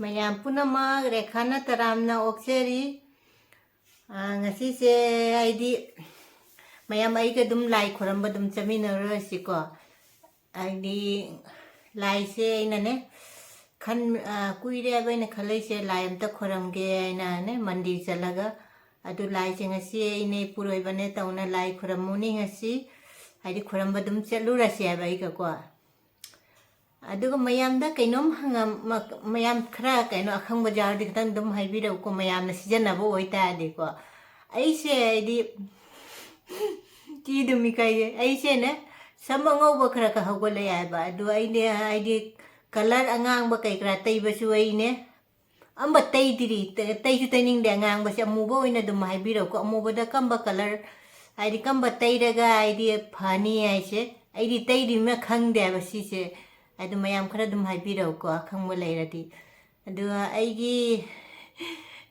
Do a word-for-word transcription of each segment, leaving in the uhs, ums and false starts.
ꯃꯌꯥꯝ ꯄꯨꯝꯅꯃꯛ ꯔꯦꯈꯥꯅ ꯇꯔꯥꯝꯅ ꯑꯣꯛꯆꯔꯤ꯫ ꯑꯥ, ꯉꯁꯤꯁꯦ ꯑꯩꯗꯤ ꯃꯌꯥꯝ ꯑꯩꯒ ꯑꯗꯨꯝ ꯂꯥꯏ ꯈꯨꯔꯝꯕ ꯑꯗꯨꯝ ꯆꯠꯃꯤꯟꯅꯔꯨꯔꯁꯤꯀꯣ꯫ ꯍꯥꯏꯗꯤ ꯂꯥꯏꯁꯦ ꯑꯩꯅꯅꯦ ꯈꯟ-, ꯑꯥ, ꯀꯨꯏꯔꯦ ꯍꯥꯏꯕ ꯑꯩꯅ ꯈꯜꯂꯛꯏꯁꯦ, ꯂꯥꯏ ꯑꯝꯇ ꯈꯨꯔꯝꯒꯦ ꯍꯥꯏꯅꯅꯦ ꯃꯟꯗꯤꯔ ꯆꯠꯂꯒ꯫ ꯑꯗꯨ ꯂꯥꯏꯁꯦ ꯉꯁꯤ ꯑꯩꯅ ꯏꯄꯨꯔꯣꯏꯕꯅꯦ ꯇꯧꯅ ꯂꯥꯏ ꯈꯨꯔꯝꯃꯨꯅꯤ ꯉꯁꯤ, ꯍꯥꯏꯗꯤ ꯈꯨꯔꯝꯕ ꯑꯗꯨꯝ ꯆꯠꯂꯨꯔꯁꯦ ꯍꯥꯏꯕ ꯑꯩꯒꯀꯣ꯫ ꯑꯗꯨꯒ ꯃꯌꯥꯝꯗ ꯀꯩꯅꯣꯝ ꯍꯪꯉꯝ-, ꯃ-, ꯃꯌꯥꯝ ꯈꯔ ꯀꯩꯅꯣ ꯑꯈꯪꯕ ꯌꯥꯎꯔꯗꯤ ꯈꯤꯇꯪ ꯑꯗꯨꯝ ꯍꯥꯏꯕꯤꯔꯛꯎꯀꯣ, ꯃꯌꯥꯝꯅ ꯁꯤꯖꯤꯟꯅꯕ ꯑꯣꯏꯇꯥꯔꯗꯤꯀꯣ꯫ ꯑꯩꯁꯦ ꯍꯥꯏꯗꯤ ꯆꯤ ꯑꯗꯨꯝ ꯏꯀꯥꯏꯖꯩ꯫ ꯑꯩꯁꯦꯅꯦ ꯁꯝ ꯑꯉꯧꯕ ꯈꯔ ꯈꯔ ꯍꯧꯒꯠꯂꯛꯑꯦ ꯍꯥꯏꯕ, ꯑꯗꯨ ꯑꯩꯅꯦ ꯍꯥꯏꯗꯤ ꯀꯂꯔ ꯑꯉꯥꯡꯕ ꯀꯩ ꯀꯔꯥ ꯇꯩꯕꯁꯨ ꯑꯩꯅꯦ ꯑꯝꯕ ꯇꯩꯗ꯭ꯔꯤ, ꯇꯩ-, ꯇꯩꯁꯨ ꯇꯩꯅꯤꯡꯗꯦ꯫ ꯑꯉꯥꯡꯕꯁꯦ ꯑꯃꯨꯕ ꯑꯣꯏꯅ ꯑꯗꯨꯝ ꯍꯥꯏꯕꯤꯔꯛꯎꯀꯣ, ꯑꯃꯨꯕꯗ ꯀꯝꯕ ꯀꯂꯔ, ꯍꯥꯏꯗꯤ ꯀꯝꯕ ꯇꯩꯔꯒ ꯍꯥꯏꯗꯤ ꯐꯅꯤ ꯍꯥꯏꯁꯦ꯫ ꯑꯩꯗꯤ ꯇꯩꯔꯤꯕꯅ ꯈꯪꯗꯦ ꯍꯥꯏꯕ ꯁꯤꯁꯦ꯫ ꯑꯗꯨ ꯃꯌꯥꯝ ꯈꯔ ꯑꯗꯨꯝ ꯍꯥꯏꯕꯤꯔꯛꯎꯀꯣ, ꯑꯈꯪꯕ ꯂꯩꯔꯗꯤ꯫ ꯑꯗꯨꯒ ꯑꯩꯒꯤ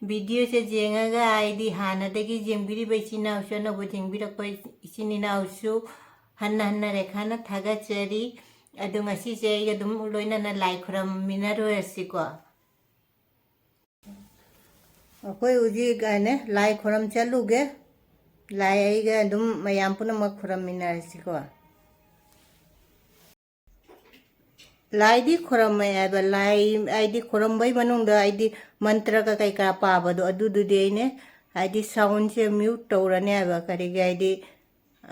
ꯚꯤꯗꯤꯑꯣꯁꯦ ꯌꯦꯡꯉꯒ ꯍꯥꯏꯗꯤ ꯍꯥꯟꯅꯗꯒꯤ ꯌꯦꯡꯕꯤꯔꯤꯕ ꯏꯆꯤꯟ ꯏꯅꯥꯎꯁꯨ, ꯑꯅꯧꯕ ꯌꯦꯡꯕꯤꯔꯛꯄ ꯏꯆꯤꯟ ꯏꯅꯥꯎꯁꯨ ꯍꯟꯅ ꯍꯟꯅ ꯔꯦꯈꯥꯅ ꯊꯥꯒꯠꯆꯔꯤ꯫ ꯑꯗꯨ ꯉꯁꯤꯁꯦ ꯑꯩꯒ ꯑꯗꯨꯝ ꯂꯣꯏꯅꯅ ꯂꯥꯏ ꯈꯨꯔꯝꯃꯤꯟꯅꯔꯨꯔꯁꯤꯀꯣ꯫ ꯑꯩꯈꯣꯏ ꯍꯧꯖꯤꯛ ꯀꯥꯏꯅ ꯂꯥꯏ ꯈꯨꯔꯝ ꯆꯠꯂꯨꯒꯦ꯫ ꯂꯥꯏ ꯑꯩꯒ ꯑꯗꯨꯝ ꯃꯌꯥꯝ ꯄꯨꯝꯅꯃꯛ ꯈꯨꯔꯝꯃꯤꯟꯅꯔꯁꯤꯀꯣ꯫ ꯂꯥꯏꯗꯤ ꯈꯨꯔꯝꯃꯦ ꯍꯥꯏꯕ, ꯂꯥꯏ ꯍꯥꯏꯗꯤ ꯈꯨꯔꯝꯕꯩ ꯃꯅꯨꯡꯗ ꯍꯥꯏꯗꯤ ꯃꯟꯇ꯭ꯔꯒ ꯀꯩꯀꯥ ꯄꯥꯕꯗꯣ, ꯑꯗꯨꯗꯨꯗꯤ ꯑꯩꯅꯦ ꯍꯥꯏꯗꯤ ꯁꯥꯎꯟꯁꯦ ꯃ꯭ꯌꯨꯠ ꯇꯧꯔꯅꯦ ꯍꯥꯏꯕ, ꯀꯔꯤꯒꯤ ꯍꯥꯏꯗꯤ,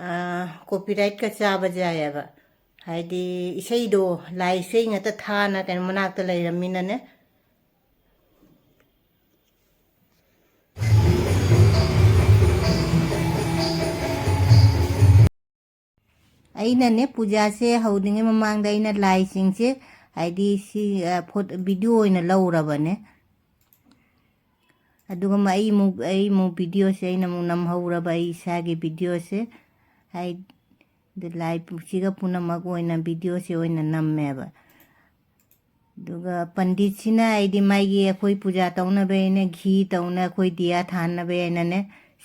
ꯑꯥ, ꯀꯣꯄꯤꯔꯥꯏꯠꯀ ꯆꯥꯕ ꯌꯥꯏꯑꯕ꯫ ꯍꯥꯏꯗꯤ ꯏꯁꯩꯗꯣ, ꯂꯥꯏ ꯏꯁꯩ ꯉꯥꯛꯇ ꯊꯥꯅ ꯀꯩꯅꯣ ꯃꯅꯥꯛꯇ ꯂꯩꯔꯝꯃꯤꯅꯅꯦ꯫ ꯑꯩꯅꯅꯦ ꯄꯨꯖꯥꯁꯦ ꯍꯧꯗ꯭ꯔꯤꯉꯩ ꯃꯃꯥꯡꯗ ꯑꯩꯅ ꯂꯥꯏꯁꯤꯡꯁꯦ ꯍꯥꯏꯗꯤ ꯁꯤ, ꯑ, ꯐꯣꯠ-, ꯚꯤꯗꯤꯑꯣ ꯑꯣꯏꯅ ꯂꯧꯔꯕꯅꯦ꯫ ꯑꯗꯨꯒ ꯃ-, ꯑꯩ ꯑꯃꯨꯛ, ꯑꯩ ꯑꯃꯨꯛ ꯚꯤꯗꯤꯑꯣꯁꯦ ꯑꯩꯅ ꯑꯃꯨꯛ ꯅꯝꯍꯧꯔꯕ, ꯑꯩ ꯏꯁꯥꯒꯤ ꯚꯤꯗꯤꯑꯣꯁꯦ꯫ ꯍꯥꯏꯗꯤ ꯂꯥꯏ ꯄꯨ-, ꯁꯤꯒ ꯄꯨꯝꯅꯃꯛ ꯑꯣꯏꯅ ꯚꯤꯗꯤꯑꯣꯁꯦ ꯑꯣꯏꯅ ꯅꯝꯃꯦꯕ꯫ ꯑꯗꯨꯒ ꯄꯟꯗꯤꯠꯁꯤꯅ ꯍꯥꯏꯗꯤ ꯃꯥꯒꯤ ꯑꯩꯈꯣꯏ ꯄꯨꯖꯥ ꯇꯧꯅꯕ ꯍꯥꯏꯅ ꯘꯤ ꯇꯧꯅ ꯑꯩꯈꯣꯏ ꯗꯤꯌꯥ ꯊꯥꯅꯕ ꯍꯥꯏꯅꯅꯦ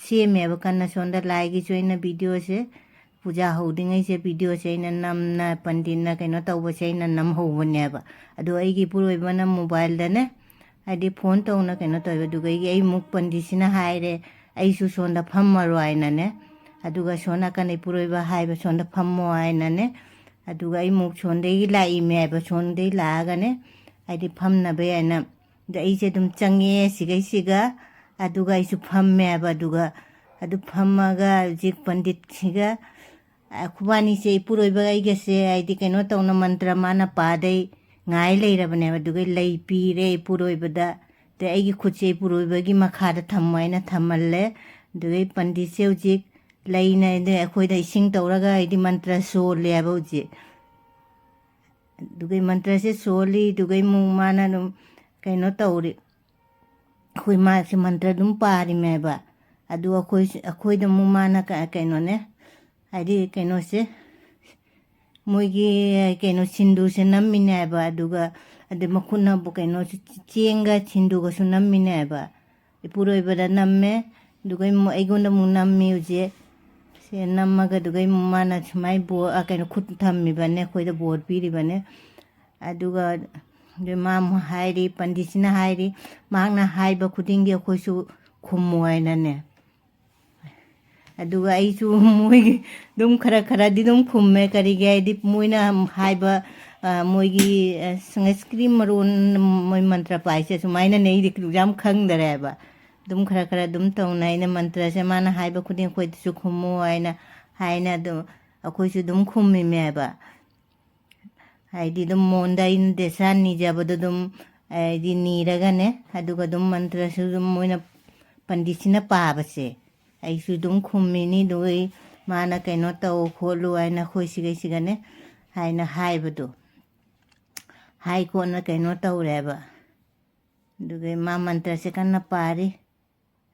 ꯁꯦꯝꯃꯦꯕ ꯀꯟꯅ꯫ ꯁꯣꯝꯗ ꯂꯥꯏꯒꯤꯁꯨ ꯑꯩꯅ ꯚꯤꯗꯤꯑꯣꯁꯦ, ꯄꯨꯖꯥ ꯍꯧꯗ꯭ꯔꯤꯉꯩꯁꯦ ꯚꯤꯗꯤꯑꯣꯁꯦ ꯑꯩꯅ ꯅꯝꯅ, ꯄꯟꯗꯤꯠꯅ ꯀꯩꯅꯣ ꯇꯧꯕꯁꯦ ꯑꯩꯅ ꯅꯝꯍꯧꯕꯅꯦꯕ꯫ ꯑꯗꯣ ꯑꯩꯒꯤ ꯏꯄꯨꯔꯣꯏꯕꯅ ꯃꯣꯕꯥꯏꯜꯗꯅꯦ ꯍꯥꯏꯗꯤ ꯐꯣꯟ ꯇꯧꯅ ꯀꯩꯅꯣ ꯇꯧꯋꯦꯕ꯫ ꯑꯗꯨꯒ ꯑꯩꯒꯤ, ꯑꯩ ꯑꯃꯨꯛ ꯄꯟꯗꯤꯠꯁꯤꯅ ꯍꯥꯏꯔꯦ, "ꯑꯩꯁꯨ ꯁꯣꯝꯗ ꯐꯝꯃꯔꯣꯏ" ꯍꯥꯏꯅꯅꯦ꯫ ꯑꯗꯨꯒ ꯁꯣꯝ ꯅꯥꯀꯟꯗ ꯏꯄꯨꯔꯣꯏꯕ ꯍꯥꯏꯕ, "ꯁꯣꯝꯗ ꯐꯝꯃꯣ" ꯍꯥꯏꯅꯅꯦ꯫ ꯑꯗꯨꯒ ꯑꯩ ꯑꯃꯨꯛ ꯁꯣꯝꯗꯒꯤ ꯂꯥꯛꯏꯃꯦ ꯍꯥꯏꯕ, ꯁꯣꯝꯗꯒꯤ ꯂꯥꯛꯑꯒꯅꯦ, ꯍꯥꯏꯗꯤ ꯐꯝꯅꯕ ꯍꯥꯏꯅ꯫ ꯑꯗ ꯑꯩꯁꯦ ꯑꯗꯨꯝ ꯆꯪꯉꯦ ꯁꯤꯒꯩꯁꯤꯒ, ꯑꯗꯨꯒ ꯑꯩꯁꯨ ꯐꯝꯃꯦ ꯍꯥꯏꯕ꯫ ꯑꯗꯨꯒ ꯑꯗꯨ ꯐꯝꯃꯒ ꯍꯧꯖꯤꯛ ꯄꯟꯗꯤꯠꯁꯤꯒ, ꯑ, ꯈꯨꯕꯥꯅꯤꯁꯦ, ꯏꯄꯨꯔꯣꯏꯕ ꯑꯩꯒꯁꯦ, ꯍꯥꯏꯗꯤ ꯀꯩꯅꯣ ꯇꯧꯅ ꯃꯟꯇ꯭ꯔ ꯃꯥꯅ ꯄꯥꯗꯩ ꯉꯥꯏ ꯂꯩꯔꯕꯅꯦꯕ꯫ ꯑꯗꯨꯒ ꯂꯩ ꯄꯤꯔꯦ ꯏꯄꯨꯔꯣꯏꯕꯗ꯫ ꯑꯗꯩ ꯑꯩꯒꯤ ꯈꯨꯠꯁꯦ ꯏꯄꯨꯔꯣꯏꯕꯒꯤ ꯃꯈꯥꯗ ꯊꯝꯃꯣ ꯍꯥꯏꯅ ꯊꯝꯍꯜꯂꯦ꯫ ꯑꯗꯨꯒ ꯄꯟꯗꯤꯠꯁꯦ ꯍꯧꯖꯤꯛ ꯂꯩꯅ ꯑꯩꯈꯣꯏꯗ ꯏꯁꯤꯡ ꯇꯧꯔꯒ ꯍꯥꯏꯗꯤ ꯃꯟꯇ꯭ꯔ ꯁꯣꯜꯂꯦꯕ ꯍꯧꯖꯤꯛ꯫ ꯑꯗꯨꯒ ꯃꯟꯇ꯭ꯔꯁꯦ ꯁꯣꯜꯂꯤ, ꯑꯗꯨꯒ ꯑꯃꯨꯛ ꯃꯥꯅ ꯑꯗꯨꯝ ꯀꯩꯅꯣ ꯇꯧꯔꯤ꯫ ꯑꯩꯈꯣꯏ ꯃꯥꯁꯦ ꯃꯟꯇ꯭ꯔ ꯑꯗꯨꯝ ꯄꯥꯔꯤꯃꯦꯕ꯫ ꯑꯗꯨ ꯑꯩꯈꯣꯏ, ꯑꯩꯈꯣꯏꯗ ꯑꯃꯨꯛ ꯃꯥꯅ ꯀ-, ꯀꯩꯅꯣꯅꯦ, ꯍꯥꯏꯗꯤ ꯀꯩꯅꯣꯁꯦ, ꯃꯣꯏꯒꯤ ꯀꯩꯅꯣ ꯁꯤꯟꯗꯨꯔꯁꯦ ꯅꯝꯃꯤꯅꯦ ꯍꯥꯏꯕ꯫ ꯑꯗꯨꯒ ꯑꯗꯩ ꯃꯈꯨꯠꯅꯕꯨ ꯀꯩꯅꯣꯁꯦ, ꯆꯦꯡꯒ ꯁꯤꯟꯗꯨꯒꯁꯨ ꯅꯝꯃꯤꯅꯦ ꯍꯥꯏꯕ꯫ ꯏꯄꯨꯔꯣꯏꯕꯗ ꯅꯝꯃꯦ, ꯑꯗꯨꯒ ꯑꯃꯨꯛ ꯑꯩꯉꯣꯟꯗ ꯑꯃꯨꯛ ꯅꯝꯃꯤ ꯍꯧꯖꯤꯛ꯫ ꯁꯦ ꯅꯝꯃꯒ ꯑꯗꯨꯒ ꯑꯃꯨꯛ ꯃꯥꯅ ꯁꯨꯃꯥꯏꯅ ꯕꯣ-, ꯑ, ꯀꯩꯅꯣ, ꯈꯨꯠ ꯊꯝꯃꯤꯕꯅꯦ, ꯑꯩꯈꯣꯏꯗ ꯕꯣꯔ ꯄꯤꯔꯤꯕꯅꯦ꯫ ꯑꯗꯨꯒ ꯑꯗꯨ ꯃꯥ ꯑꯃꯨꯛ ꯍꯥꯏꯔꯤ, ꯄꯟꯗꯤꯠꯁꯤꯅ ꯍꯥꯏꯔꯤ, ꯃꯍꯥꯛꯅ ꯍꯥꯏꯕ ꯈꯨꯗꯤꯡꯒꯤ ꯑꯩꯈꯣꯏꯁꯨ ꯈꯨꯝꯃꯣ ꯍꯥꯏꯅꯅꯦ꯫ ꯑꯗꯨꯒ ꯑꯩꯁꯨ ꯃꯣꯏꯒꯤ ꯑꯗꯨꯝ ꯈꯔ ꯈꯔꯗꯤ ꯑꯗꯨꯝ ꯈꯨꯝꯃꯦ꯫ ꯀꯔꯤꯒꯤ ꯍꯥꯏꯗꯤ ꯃꯣꯏꯅ ꯍꯥꯏꯕ, ꯑ, ꯃꯣꯏꯒꯤ, ꯑ, ꯁꯪꯁꯀ꯭ꯔꯤꯠ ꯃꯔꯣꯟ, ꯃꯣꯏ ꯃꯟꯇ꯭ꯔ ꯄꯥꯏꯁꯦ ꯁꯨꯃꯥꯏꯅꯅꯦ, ꯑꯩꯗꯤ ꯌꯥꯝ ꯈꯪꯗꯔꯦꯕ꯫ ꯑꯗꯨꯝ ꯈꯔ ꯈꯔ ꯑꯗꯨꯝ ꯇꯧꯅ ꯑꯩꯅ ꯃꯟꯇ꯭ꯔꯁꯦ ꯃꯥꯅ ꯍꯥꯏꯕ ꯈꯨꯗꯤꯡ ꯑꯩꯈꯣꯏꯗꯁꯨ ꯈꯨꯝꯃꯣ ꯍꯥꯏꯅ, ꯍꯥꯏꯅ ꯑꯗꯨꯝ ꯑꯩꯈꯣꯏꯁꯨ ꯑꯗꯨꯝ ꯈꯨꯝꯃꯤꯃꯦꯕ꯫ ꯍꯥꯏꯗꯤ ꯑꯗꯨꯝ ꯃꯉꯣꯟꯗ ꯑꯩꯅ ꯗꯦꯁꯥ ꯅꯤꯖꯕꯗꯣ ꯑꯗꯨꯝ, ꯍꯥꯏꯗꯤ ꯅꯤꯔꯒꯅꯦ, ꯑꯗꯨꯒ ꯑꯗꯨꯝ ꯃꯟꯇ꯭ꯔꯁꯨ ꯑꯗꯨꯝ ꯃꯣꯏꯅ ꯄꯟꯗꯤꯠꯁꯤꯅ ꯄꯥꯕꯁꯦ ꯑꯩꯁꯨ ꯑꯗꯨꯝ ꯈꯨꯝꯃꯤꯅꯤ꯫ ꯑꯗꯨꯒ ꯑꯩ, ꯃꯥꯅ ꯀꯩꯅꯣ ꯇꯧ ꯈꯣꯠꯂꯨ ꯍꯥꯏꯅ ꯑꯩꯈꯣꯏ ꯁꯤꯒꯩꯁꯤꯒꯅꯦ ꯍꯥꯏꯅ ꯍꯥꯏꯕꯗꯣ, ꯍꯥꯏ ꯈꯣꯠꯅ ꯀꯩꯅꯣ ꯇꯧꯔꯦꯕ꯫ ꯑꯗꯨꯒ ꯃꯥ ꯃꯟꯇ꯭ꯔꯁꯦ ꯀꯟꯅ ꯄꯥꯔꯤ꯫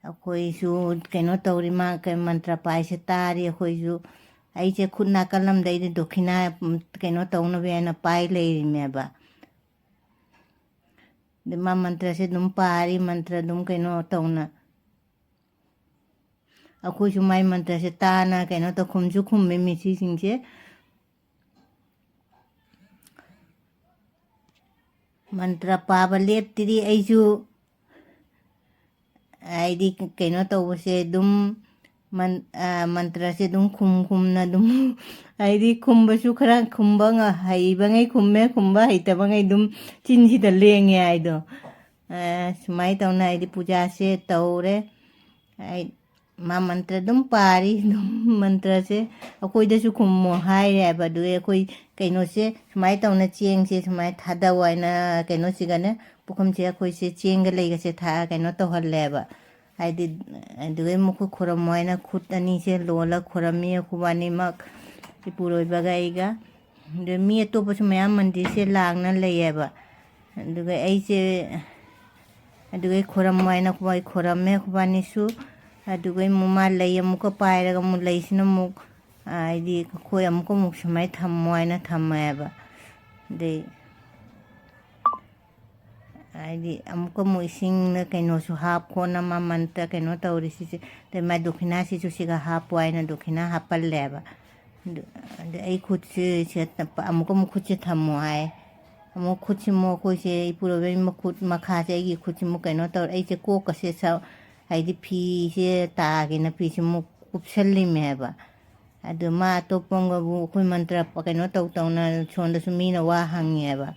ꯑꯩꯈꯣꯏꯁꯨ ꯀꯩꯅꯣ ꯇꯧꯔꯤ, ꯃꯥ ꯀꯩ-, ꯃꯟꯇ꯭ꯔ ꯄꯥꯏꯁꯦ ꯇꯥꯔꯤ꯫ ꯑꯩꯈꯣꯏꯁꯨ, ꯑꯩꯁꯦ ꯈꯨꯠ ꯅꯥꯀꯜ ꯑꯃꯗ ꯑꯩꯗꯤ ꯗꯣꯈꯤꯅꯥ, ꯎꯝ, ꯀꯩꯅꯣ ꯇꯧꯅꯕ ꯍꯥꯏꯅ ꯄꯥꯏ ꯂꯩꯔꯤꯅꯦꯕ꯫ ꯑꯗꯩ ꯃꯥ ꯃꯟꯇ꯭ꯔꯁꯦ ꯑꯗꯨꯝ ꯄꯥꯔꯤ, ꯃꯟꯇ꯭ꯔ ꯑꯗꯨꯝ ꯀꯩꯅꯣ ꯇꯧꯅ꯫ ꯑꯩꯈꯣꯏꯁꯨ ꯃꯥꯏ ꯃꯟꯇ꯭ꯔꯁꯦ ꯇꯥꯅ ꯀꯩꯅꯣ ꯇꯧ, ꯈꯨꯝꯁꯨ ꯈꯨꯝꯃꯤ ꯃꯤꯁꯤꯁꯤꯡꯁꯦ꯫ ꯃꯟꯇ꯭ꯔ ꯄꯥꯕ ꯂꯦꯞꯇ꯭ꯔꯤ ꯑꯩꯁꯨ꯫ ꯍꯥꯏꯗꯤ ꯀꯩꯅꯣ ꯇꯧꯕꯁꯦ ꯑꯗꯨꯝ ꯃꯟ-, ꯑ, ꯃꯟꯇ꯭ꯔꯁꯦ ꯑꯗꯨꯝ ꯈꯨꯝ ꯈꯨꯝꯅ ꯑꯗꯨꯝ, ꯍꯥꯏꯗꯤ ꯈꯨꯝꯕꯁꯨ ꯈꯔ ꯈꯨꯝꯕ ꯉ-, ꯍꯩꯕꯉꯩ ꯈꯨꯝꯃꯦ, ꯈꯨꯝꯕ ꯍꯩꯇꯕꯉꯩ ꯑꯗꯨꯝ ꯆꯤꯟꯁꯤꯗ ꯂꯦꯡꯉꯦ ꯍꯥꯏꯗꯣ꯫ ꯑ, ꯁꯨꯃꯥꯏꯅ ꯇꯧꯅ ꯍꯥꯏꯗꯤ ꯄꯨꯖꯥꯁꯦ ꯇꯧꯔꯦ꯫ ꯑꯩ ꯃꯥ ꯃꯟꯇ꯭ꯔ ꯑꯗꯨꯝ ꯄꯥꯔꯤ, ꯑꯗꯨꯝ ꯃꯟꯇ꯭ꯔꯁꯦ ꯑꯩꯈꯣꯏꯗꯁꯨ ꯈꯨꯝꯃꯣ ꯍꯥꯏꯔꯦꯕ꯫ ꯑꯗꯨꯒꯤ ꯑꯩꯈꯣꯏ ꯀꯩꯅꯣꯁꯦ ꯁꯨꯃꯥꯏꯅ ꯇꯧꯅ ꯆꯦꯡꯁꯦ ꯁꯨꯃꯥꯏꯅ ꯊꯥꯗꯧ ꯍꯥꯏꯅ ꯀꯩꯅꯣꯁꯤꯒꯅꯦ, ꯄꯨꯈꯝꯁꯦ ꯑꯩꯈꯣꯏꯁꯦ ꯆꯦꯡꯒ ꯂꯩꯒꯁꯦ ꯊꯥ-, ꯀꯩꯅꯣ ꯇꯧꯍꯜꯂꯦꯕ꯫ ꯍꯥꯏꯗꯤ, ꯑꯗꯨꯗꯩ ꯃꯈꯣꯏ ꯈꯨꯔꯝꯃꯣ ꯍꯥꯏꯅ ꯈꯨꯠ ꯑꯅꯤꯁꯦ ꯂꯣꯜꯂ ꯈꯨꯔꯝꯃꯤ ꯑꯩꯈꯣꯏꯕꯥꯅꯤꯃꯛ꯫ ꯏꯄꯨꯔꯣꯏꯕꯒ ꯑꯩꯒ꯫ ꯑꯗꯨ ꯃꯤ ꯑꯇꯣꯞꯄꯁꯨ ꯃꯌꯥꯝ ꯃꯟꯗꯤꯔꯁꯦ ꯂꯥꯡꯅ ꯂꯩꯌꯦꯕ꯫ ꯑꯗꯨꯒ ꯑꯩꯁꯦ, ꯑꯗꯨꯒ ꯑꯩ ꯈꯨꯔꯝꯃꯣ ꯍꯥꯏꯅ ꯑꯩꯈꯣꯏ ꯈꯨꯔꯝꯃꯦ ꯑꯩꯈꯣꯏꯕꯥꯅꯤꯁꯨ꯫ ꯑꯗꯨꯒ ꯑꯩ ꯑꯃꯨꯛ ꯃꯥ ꯂꯩ ꯑꯃꯨꯛꯀ ꯄꯥꯏꯔꯒ ꯑꯃꯨꯛ ꯂꯩꯁꯤꯅ ꯑꯃꯨꯛ, ꯍꯥꯏꯗꯤ ꯑꯩꯈꯣꯏ ꯑꯃꯨꯛꯀ ꯑꯃꯨꯛ ꯁꯨꯃꯥꯏꯅ ꯊꯝꯃꯣ ꯍꯥꯏꯅ ꯊꯝꯃꯦꯕ꯫ ꯑꯗꯩ ꯍꯥꯏꯗꯤ ꯑꯃꯨꯛꯀ ꯑꯃꯨꯛ ꯏꯁꯤꯡꯅ ꯀꯩꯅꯣꯁꯨ ꯍꯥꯞ ꯈꯣꯠꯅ ꯃꯃꯟꯇ ꯀꯩꯅꯣ ꯇꯧꯔꯤꯁꯤꯁꯦ꯫ ꯑꯗꯩ ꯃꯥꯏ ꯗꯣꯈꯤꯅꯥꯁꯤꯁꯨ ꯁꯤꯒ ꯍꯥꯞꯄꯨ ꯍꯥꯏꯅ ꯗꯣꯈꯤꯅꯥ ꯍꯥꯞꯄꯜꯂꯦꯕ꯫ ꯑꯗꯨ, ꯑꯗꯩ ꯑꯩ ꯈꯨꯠꯁꯦ ꯁꯤꯗ ꯑꯃꯨꯛꯀ ꯑꯃꯨꯛ ꯈꯨꯠꯁꯦ ꯊꯝꯃꯣ ꯍꯥꯏ꯫ ꯑꯃꯨꯛ ꯈꯨꯠꯁꯤ ꯑꯃꯨꯛ ꯑꯩꯈꯣꯏꯁꯦ ꯏꯄꯨꯔꯣꯏꯕꯒꯤ ꯃꯈꯨꯠ ꯃꯈꯥꯁꯦ ꯑꯩꯒꯤ ꯈꯨꯠꯁꯤ ꯑꯃꯨꯛ ꯀꯩꯅꯣ ꯇꯧꯔꯦ꯫ ꯑꯩꯁꯦ ꯀꯣꯛꯀꯁꯦ ꯁ-, ꯍꯥꯏꯗꯤ ꯐꯤꯁꯦ ꯇꯥꯒꯦꯅ ꯐꯤꯁꯦ ꯑꯃꯨꯛ ꯀꯨꯞꯁꯜꯂꯤꯝꯃꯦꯕ꯫ ꯑꯗꯨ ꯃꯥ ꯑꯇꯣꯞꯄ ꯑꯃꯒꯕꯨ ꯑꯩꯈꯣꯏ ꯃꯟꯇ꯭ꯔ ꯀꯩꯅꯣ ꯇꯧ ꯇꯧꯅ ꯁꯣꯝꯗꯁꯨ ꯃꯤꯅ ꯋꯥ ꯍꯪꯉꯦꯕ꯫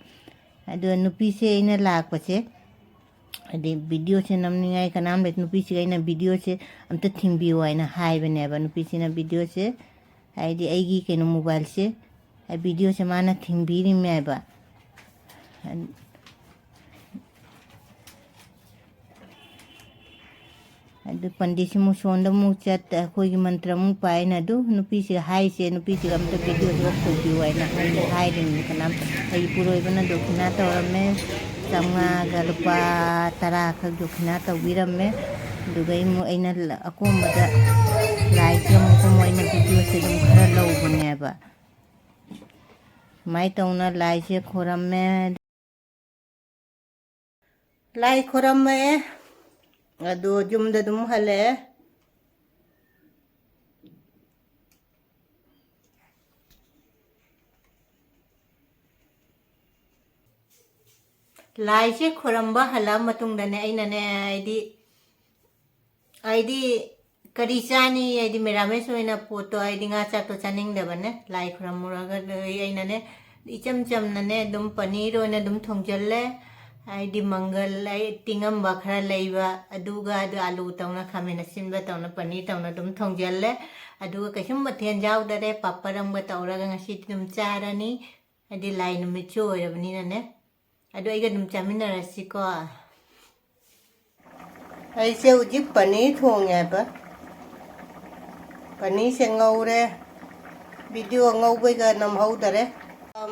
ꯑꯗꯣ ꯅꯨꯄꯤꯁꯦ ꯑꯩꯅ ꯂꯥꯛꯄꯁꯦ, ꯍꯥꯏꯗꯤ ꯚꯤꯗꯤꯑꯣꯁꯦ ꯅꯝꯅꯤꯡꯉꯥꯏ ꯀꯅꯥꯝ ꯂꯩꯇꯦ꯫ ꯅꯨꯄꯤꯁꯤꯒ ꯑꯩꯅ ꯚꯤꯗꯤꯑꯣꯁꯦ ꯑꯝꯇ ꯊꯤꯡꯕꯤꯌꯨ ꯍꯥꯏꯅ ꯍꯥꯏꯕꯅꯦꯕ꯫ ꯅꯨꯄꯤꯁꯤꯅ ꯚꯤꯗꯤꯑꯣꯁꯦ, ꯍꯥꯏꯗꯤ ꯑꯩꯒꯤ ꯀꯩꯅꯣ ꯃꯣꯕꯥꯏꯜꯁꯦ, ꯚꯤꯗꯤꯑꯣꯁꯦ ꯃꯥꯅ ꯊꯤꯡꯕꯤꯔꯤꯝꯃꯦꯕ꯫ ꯑꯗꯨ ꯄꯟꯗꯤꯠꯁꯤ ꯑꯃꯨꯛ ꯁꯣꯝꯗ ꯑꯃꯨꯛ ꯆꯠ, ꯑꯩꯈꯣꯏꯒꯤ ꯃꯟꯇ꯭ꯔ ꯑꯃꯨꯛ ꯄꯥꯏꯅ ꯑꯗꯨ ꯅꯨꯄꯤꯁꯤꯒ ꯍꯥꯏꯁꯦ, ꯅꯨꯄꯤꯁꯤꯒ ꯑꯝꯇ ꯚꯤꯗꯤꯑꯣꯁꯤ ꯑꯣꯐ ꯇꯧꯕꯤꯌꯨ ꯍꯥꯏꯅ ꯑꯩꯅ ꯍꯥꯏꯔꯤꯅꯤ꯫ ꯀꯅꯥꯝ, ꯑꯩ ꯏꯄꯨꯔꯣꯏꯕꯅ ꯗꯣꯈꯤꯅꯥ ꯇꯧꯔꯝꯃꯦ, ꯆꯥꯝꯃꯉꯥꯒ ꯂꯨꯄꯥ ꯇꯔꯥ ꯈꯛ ꯗꯣꯈꯤꯅꯥ ꯇꯧꯕꯤꯔꯝꯃꯦ꯫ ꯑꯗꯨꯒ ꯑꯃꯨꯛ ꯑꯩꯅ ꯑꯀꯣꯝꯕꯗ ꯂꯥꯏꯁꯦ ꯑꯃꯨꯛ ꯑꯃꯨꯛ ꯑꯩꯅ ꯚꯤꯗꯤꯑꯣꯁꯦ ꯑꯗꯨꯝ ꯈꯔ ꯂꯧꯕꯅꯦꯕ꯫ ꯁꯨꯃꯥꯏꯅ ꯇꯧꯅ ꯂꯥꯏꯁꯦ ꯈꯣꯏꯔꯝꯃꯦ꯫ ꯂꯥꯏ ꯈꯣꯏꯔꯝꯃꯛꯑꯦ, ꯑꯗꯣ ꯌꯨꯝꯗ ꯑꯗꯨꯝ ꯍꯜꯂꯛꯑꯦ꯫ ꯂꯥꯏꯁꯦ ꯈꯣꯏꯔꯝꯕ ꯍꯜꯂꯛꯑ ꯃꯇꯨꯡꯗꯅꯦ, ꯑꯩꯅꯅꯦ, ꯍꯥꯏꯗꯤ, ꯍꯥꯏꯗꯤ, ꯀꯔꯤ ꯆꯥꯅꯤ? ꯍꯥꯏꯗꯤ, ꯃꯦꯔꯥꯃꯦꯁ ꯑꯣꯏꯅ ꯄꯣꯠꯇꯣ, ꯍꯥꯏꯗꯤ, ꯉꯥ ꯆꯥꯛꯇꯣ ꯆꯥꯅꯤꯡꯗꯕꯅꯦ꯫ ꯂꯥꯏ ꯈꯨꯔꯝꯃꯨꯔꯒ ꯑꯩꯅꯅꯦ, ꯏꯆꯝ ꯆꯝꯅꯅꯦ, ꯑꯗꯨꯝ ꯄꯅꯤꯔ ꯑꯣꯏꯅ ꯑꯗꯨꯝ ꯊꯣꯡꯖꯜꯂꯦ꯫ ꯍꯥꯏꯗꯤ, ꯃꯪꯒꯜ, ꯑꯩ ꯇꯤꯡꯉꯝꯕ ꯈꯔ ꯂꯩꯕ, ꯑꯗꯨꯒ ꯑꯗꯨ ꯑꯂꯨ ꯇꯧꯅ, ꯈꯥꯃꯦꯟ ꯑꯁꯤꯟꯕ ꯇꯧꯅ, ꯄꯅꯤꯔ ꯇꯧꯅ ꯑꯗꯨꯝ ꯊꯣꯡꯖꯜꯂꯦ꯫ ꯑꯗꯨꯒ ꯀꯩꯁꯨꯝ ꯃꯊꯦꯜ ꯌꯥꯎꯗꯔꯦ, ꯄꯥꯄꯔ ꯑꯃꯒ ꯇꯧꯔꯒ ꯉꯁꯤꯗꯤ ꯑꯗꯨꯝ ꯆꯥꯔꯅꯤ꯫ ꯍꯥꯏꯗꯤ, ꯂꯥꯏ ꯅꯨꯃꯤꯠꯁꯨ ꯑꯣꯏꯔꯕꯅꯤꯅꯅꯦ꯫ ꯑꯗꯨ ꯑꯩꯒ ꯑꯗꯨꯝ ꯆꯥꯃꯤꯟꯅꯔꯁꯤꯀꯣ꯫ ꯑꯩꯁꯦ ꯍꯧꯖꯤꯛ ꯄꯅꯤꯔ ꯊꯣꯡꯉꯦ ꯍꯥꯏꯕ꯫ ꯄꯅꯤꯔꯁꯦ ꯉꯧꯔꯦ꯫ ꯚꯤꯗꯤꯑꯣ ꯉꯧꯕꯩꯒ ꯅꯝꯍꯧꯗꯔꯦ꯫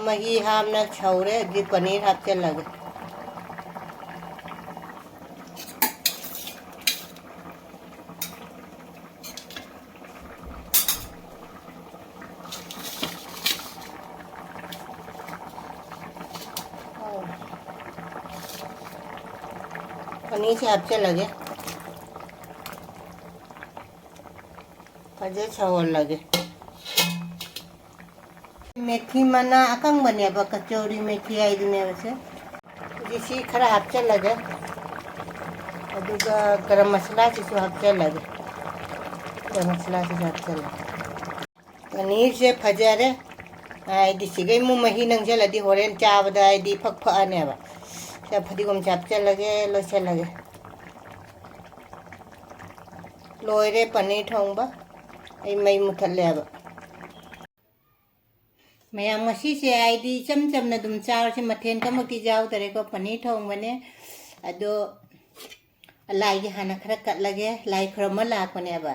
ꯃꯍꯤ ꯍꯥꯞꯅ ꯁꯧꯔꯦ꯫ ꯍꯧꯖꯤꯛ ꯄꯅꯤꯔ ꯍꯥꯞꯆꯤꯜꯂꯒꯦ꯫ ꯄꯅꯤꯔꯁꯦ ꯍꯥꯞꯆꯤꯜꯂꯒꯦ꯫ ꯐꯖꯅ ꯁꯧꯍꯜꯂꯒꯦ꯫ ꯃꯦꯊꯤ ꯃꯅꯥ ꯑꯀꯪꯕꯅꯦꯕ, ꯀꯆꯧꯔꯤ ꯃꯦꯊꯤ ꯍꯥꯏꯗꯨꯅꯦꯕ ꯁꯦ꯫ ꯍꯧꯖꯤꯛ ꯁꯤ ꯈꯔ ꯍꯥꯞꯆꯤꯜꯂꯒꯦ꯫ ꯑꯗꯨꯒ ꯒꯔꯝ ꯃꯁꯥꯂꯥꯁꯤꯁꯨ ꯍꯥꯞꯆꯤꯜꯂꯒꯦ꯫ ꯒꯔꯝ ꯃꯁꯥꯂꯥꯁꯤꯁꯨ ꯍꯥꯞꯆꯤꯜꯂꯒꯦ꯫ ꯄꯅꯤꯔꯁꯦ ꯐꯖꯔꯦ꯫ ꯍꯥꯏꯗꯤ ꯁꯤꯒꯩꯃꯨꯛ ꯃꯍꯤ ꯅꯪꯁꯤꯜꯂꯗꯤ ꯍꯣꯔꯦꯟ ꯆꯥꯕꯗ ꯍꯥꯏꯗꯤ ꯐꯛ ꯐꯛꯑꯅꯦꯕ꯫ ꯁꯤꯗ ꯐꯗꯤꯒꯣꯝꯁꯦ ꯍꯥꯞꯆꯤꯜꯂꯒꯦ, ꯂꯣꯏꯁꯤꯜꯂꯒꯦ꯫ ꯂꯣꯏꯔꯦ ꯄꯅꯤꯔ ꯊꯣꯡꯕ꯫ ꯑꯩ ꯃꯩ ꯃꯨꯊꯠꯂꯦꯕ꯫ ꯃꯌꯥꯝ, ꯉꯁꯤꯁꯦ ꯍꯥꯏꯗꯤ ꯏꯆꯝ ꯆꯝꯅ ꯑꯗꯨꯝ ꯆꯥꯔꯁꯦ, ꯃꯊꯦꯜ ꯀꯃꯛꯇꯤ ꯌꯥꯎꯗꯔꯦꯀꯣ, ꯄꯅꯤꯔ ꯊꯣꯡꯕꯅꯦ꯫ ꯑꯗꯣ ꯂꯥꯏꯒꯤ ꯍꯥꯟꯅ ꯈꯔ ꯀꯠꯂꯒꯦ, ꯂꯥꯏ ꯈꯨꯔꯨꯝꯕ ꯂꯥꯛꯄꯅꯦꯕ꯫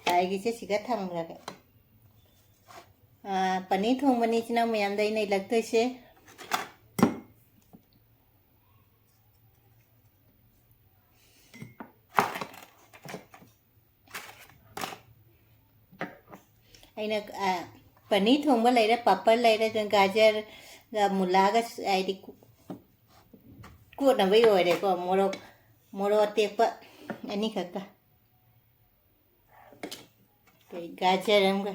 ꯂꯥꯏꯒꯤꯁꯦ ꯁꯤꯒ ꯊꯝꯈ꯭ꯔꯒꯦ꯫ ꯑꯥ, ꯄꯅꯤꯔ ꯊꯣꯡꯕꯅꯤ ꯏꯆꯤꯟ ꯏꯅꯥꯎ ꯃꯌꯥꯝꯗ ꯑꯩꯅ ꯏꯜꯂꯛꯇꯣꯏꯁꯦ꯫ ꯑꯩꯅ, ꯑ, ꯄꯅꯤꯔ ꯊꯣꯡꯕ ꯂꯩꯔꯦ, ꯄꯥꯄꯔ ꯂꯩꯔꯦ, ꯑꯗꯨꯅ ꯒꯥꯖꯔꯒ ꯃꯨꯂꯥꯒ ꯍꯥꯏꯗꯤ ꯀꯣꯠꯅꯕꯩ ꯑꯣꯏꯔꯦꯀꯣ꯫ ꯃꯣꯔꯣꯛ, ꯃꯣꯔꯣꯛ ꯑꯇꯦꯛꯄ ꯑꯅꯤꯈꯛꯀ꯫ ꯀꯩ ꯒꯥꯖꯔ ꯑꯃꯒ꯫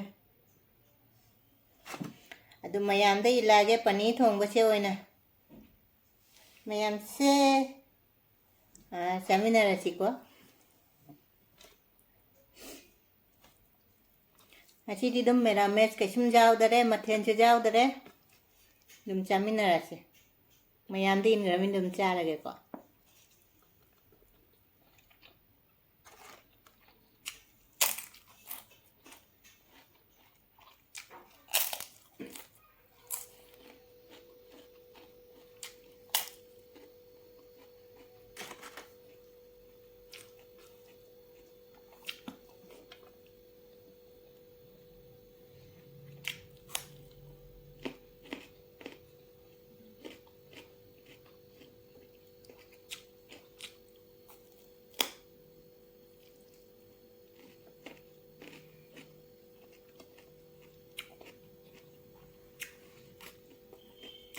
ꯑꯗꯨ ꯃꯌꯥꯝꯗ ꯏꯜꯂꯛꯑꯒꯦ ꯄꯅꯤꯔ ꯊꯣꯡꯕꯁꯦ ꯑꯣꯏꯅ꯫ ꯃꯌꯥꯝꯁꯦ, ꯑꯥ, ꯆꯥꯃꯤꯟꯅꯔꯁꯤꯀꯣ꯫ ꯉꯁꯤꯗꯤ ꯑꯗꯨꯝ ꯃꯦꯔꯥꯃꯦꯁ ꯀꯩꯁꯨꯝ ꯌꯥꯎꯗꯔꯦ, ꯃꯊꯦꯜꯁꯨ ꯌꯥꯎꯗꯔꯦ꯫ ꯑꯗꯨꯝ ꯆꯥꯃꯤꯟꯅꯔꯁꯦ꯫ ꯃꯌꯥꯝꯗ ꯏꯟꯈ꯭ꯔꯃꯤꯅ ꯑꯗꯨꯝ ꯆꯥꯔꯒꯦꯀꯣ꯫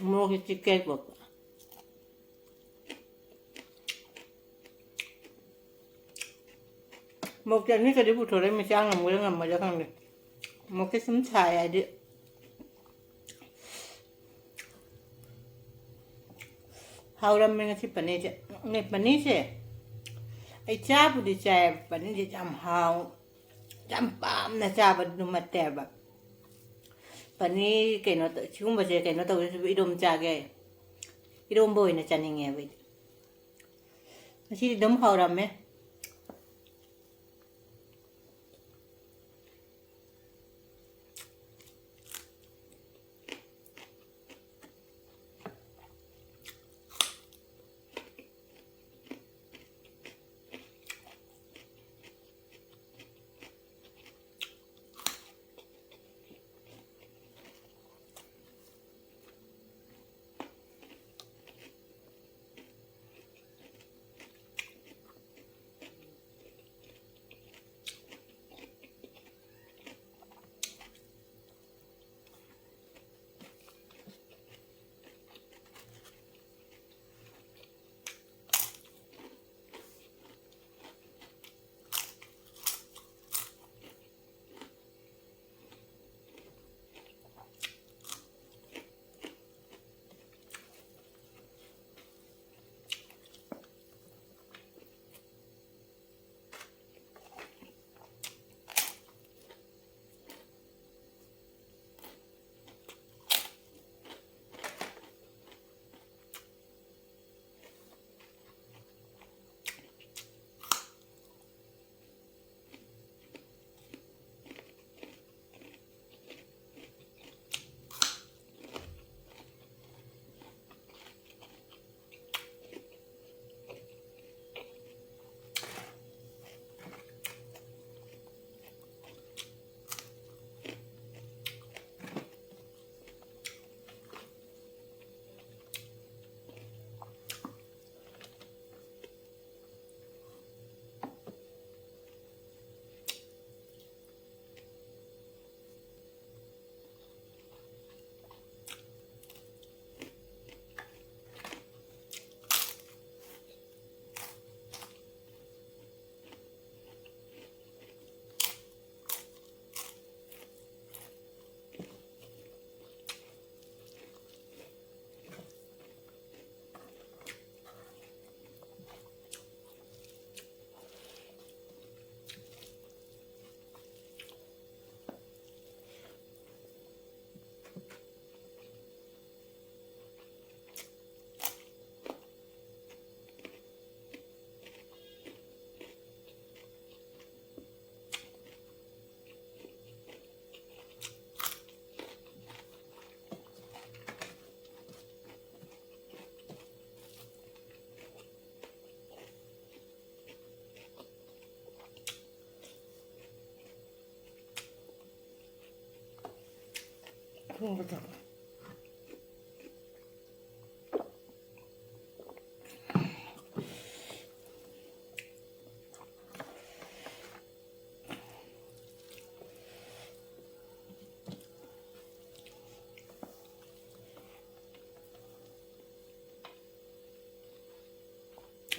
ꯃꯣꯔꯣꯛꯁꯦ ꯆꯤꯛꯀꯦ ꯀꯣ꯫ ꯃꯣꯔꯣꯛꯁꯦ ꯑꯅꯤꯒꯗꯤ ꯄꯨꯊꯣꯔꯛꯏ, ꯃꯤꯆꯥ ꯉꯝꯒꯗ꯭ꯔꯥ ꯉꯝꯃꯣꯏꯗ꯭ꯔꯥ ꯈꯪꯗꯦ꯫ ꯃꯣꯔꯣꯛꯁꯦ ꯁꯨꯝ ꯁꯥꯏ ꯍꯥꯏꯗꯤ꯫ ꯍꯥꯎꯔꯝꯃꯦ ꯉꯁꯤ ꯄꯅꯤꯔꯁꯦ꯫ ꯅꯦ, ꯄꯅꯤꯔꯁꯦ ꯑꯩ ꯆꯥꯕꯨꯗꯤ ꯆꯥꯏ, ꯄꯅꯤꯔꯁꯦ ꯌꯥꯝ ꯍꯥꯎ-, ꯌꯥꯝ ꯄꯥꯝꯅ ꯆꯥꯕꯗꯨ ꯅꯠꯇꯦꯕ꯫ ꯄꯅꯤꯔ ꯀꯩꯅꯣ ꯇ-, ꯁꯤꯒꯨꯝꯕꯁꯦ ꯀꯩꯅꯣ ꯇꯧꯗꯣꯏꯁꯨ ꯏꯔꯣꯝ ꯆꯥꯒꯦ꯫ ꯏꯔꯣꯝꯕ ꯑꯣꯏꯅ ꯆꯥꯅꯤꯡꯉꯦꯕ ꯑꯩꯗꯤ꯫ ꯉꯁꯤꯗꯤ ꯑꯗꯨꯝ ꯍꯥꯎꯔꯝꯃꯦ꯫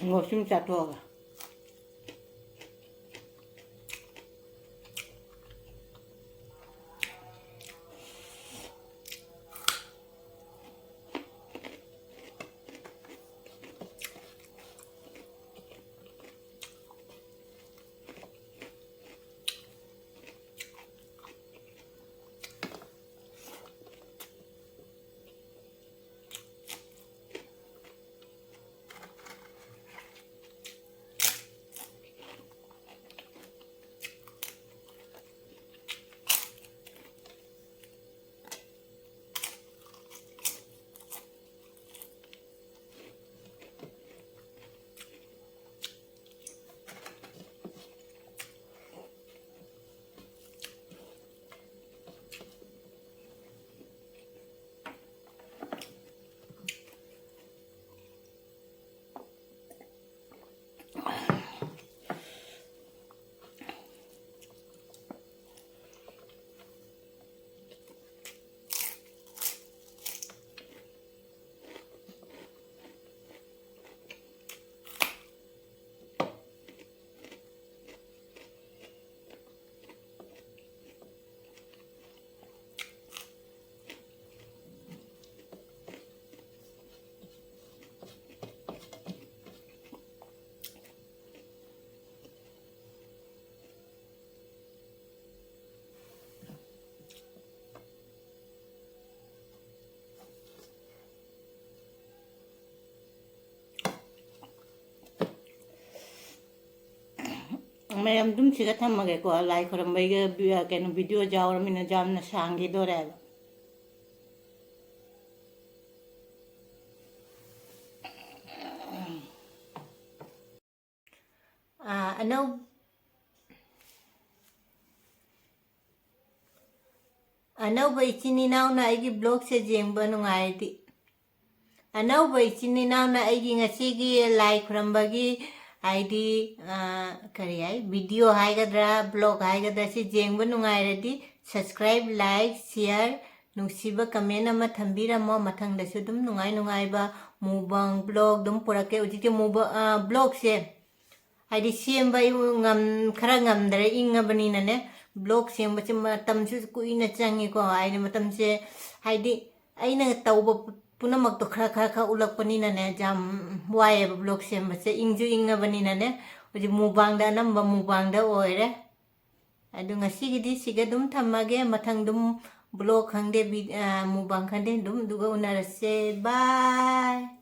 ꯉꯣ, ꯁꯤꯃ ꯆꯥꯊꯣꯛꯑꯒ꯫ ꯃꯌꯥꯝ ꯑꯗꯨꯝ ꯁꯤꯗ ꯊꯝꯃꯒꯦꯀꯣ꯫ ꯂꯥꯏ ꯈꯣꯏꯔꯝꯕꯩꯒ ꯕꯤ-, ꯀꯩꯅꯣ, video ꯌꯥꯎꯔꯃꯤꯅ ꯌꯥꯝꯅ ꯁꯥꯡꯈꯤꯗꯣꯔꯦꯕ꯫ ꯑꯥ, ꯑꯅꯧ-, ꯑꯅꯧꯕ ꯏꯆꯤꯟ ꯏꯅꯥꯎꯅ ꯑꯩꯒꯤ vlogꯁꯦ ꯌꯦꯡꯕ ꯅꯨꯡꯉꯥꯏꯔꯗꯤ, ꯑꯅꯧꯕ ꯏꯆꯤꯟ ꯏꯅꯥꯎꯅ ꯑꯩꯒꯤ ꯉꯁꯤꯒꯤ ꯂꯥꯏ ꯈꯨꯔꯝꯕꯒꯤ, ꯍꯥꯏꯗꯤ, ꯑ, ꯀꯔꯤ ꯍꯥꯏ, video ꯍꯥꯏꯒꯗ꯭ꯔꯥ, vlog ꯍꯥꯏꯒꯗ꯭ꯔꯥ, ꯁꯤ ꯌꯦꯡꯕ ꯅꯨꯡꯉꯥꯏꯔꯗꯤ subscribe, like, share, ꯅꯨꯡꯁꯤꯕ comment ꯑꯃ ꯊꯝꯕꯤꯔꯝꯃꯣ꯫ ꯃꯊꯪꯗꯁꯨ ꯑꯗꯨꯝ ꯅꯨꯡꯉꯥꯏ ꯅꯨꯡꯉꯥꯏꯕ mukbang vlog ꯑꯗꯨꯝ ꯄꯨꯔꯛꯀꯦ꯫ ꯍꯧꯖꯤꯛꯇꯤ mukbang, ꯑ, vlogꯁꯦ ꯍꯥꯏꯗꯤ ꯁꯦꯝꯕ ꯑꯩ ꯉꯝ-, ꯈꯔ ꯉꯝꯗ꯭ꯔꯦ, ꯏꯪꯉꯕꯅꯤꯅꯅꯦ꯫ Vlog ꯁꯦꯝꯕꯁꯦ ꯃꯇꯝꯁꯨ ꯀꯨꯏꯅ ꯆꯪꯉꯤꯀꯣ꯫ ꯍꯥꯏꯗꯤ ꯃꯇꯝꯁꯦ, ꯍꯥꯏꯗꯤ ꯑꯩꯅ ꯇꯧꯕ ꯄꯨꯝꯅꯃꯛꯇꯣ ꯈꯔ ꯈꯔ ꯈꯔ ꯎꯠꯂꯛꯄꯅꯤꯅꯅꯦ, ꯌꯥꯝ ꯋꯥꯏꯑꯦꯕ vlog ꯁꯦꯝꯕꯁꯦ꯫ ꯏꯪꯁꯨ ꯏꯪꯉꯕꯅꯤꯅꯅꯦ, ꯍꯧꯖꯤꯛ mukbangꯗ ꯑꯅꯝꯕ mukbangꯗ ꯑꯣꯏꯔꯦ꯫ ꯑꯗꯨ ꯉꯁꯤꯒꯤꯗꯤ ꯁꯤꯒ ꯑꯗꯨꯝ ꯊꯝꯃꯒꯦ꯫ ꯃꯊꯪ ꯑꯗꯨꯝ vlog ꯈꯪꯗꯦ, ꯚꯤ-, ꯑ, mukbang ꯈꯪꯗꯦ, ꯑꯗꯨꯝ ꯑꯗꯨꯒ ꯎꯅꯔꯁꯦ꯫ Bye꯫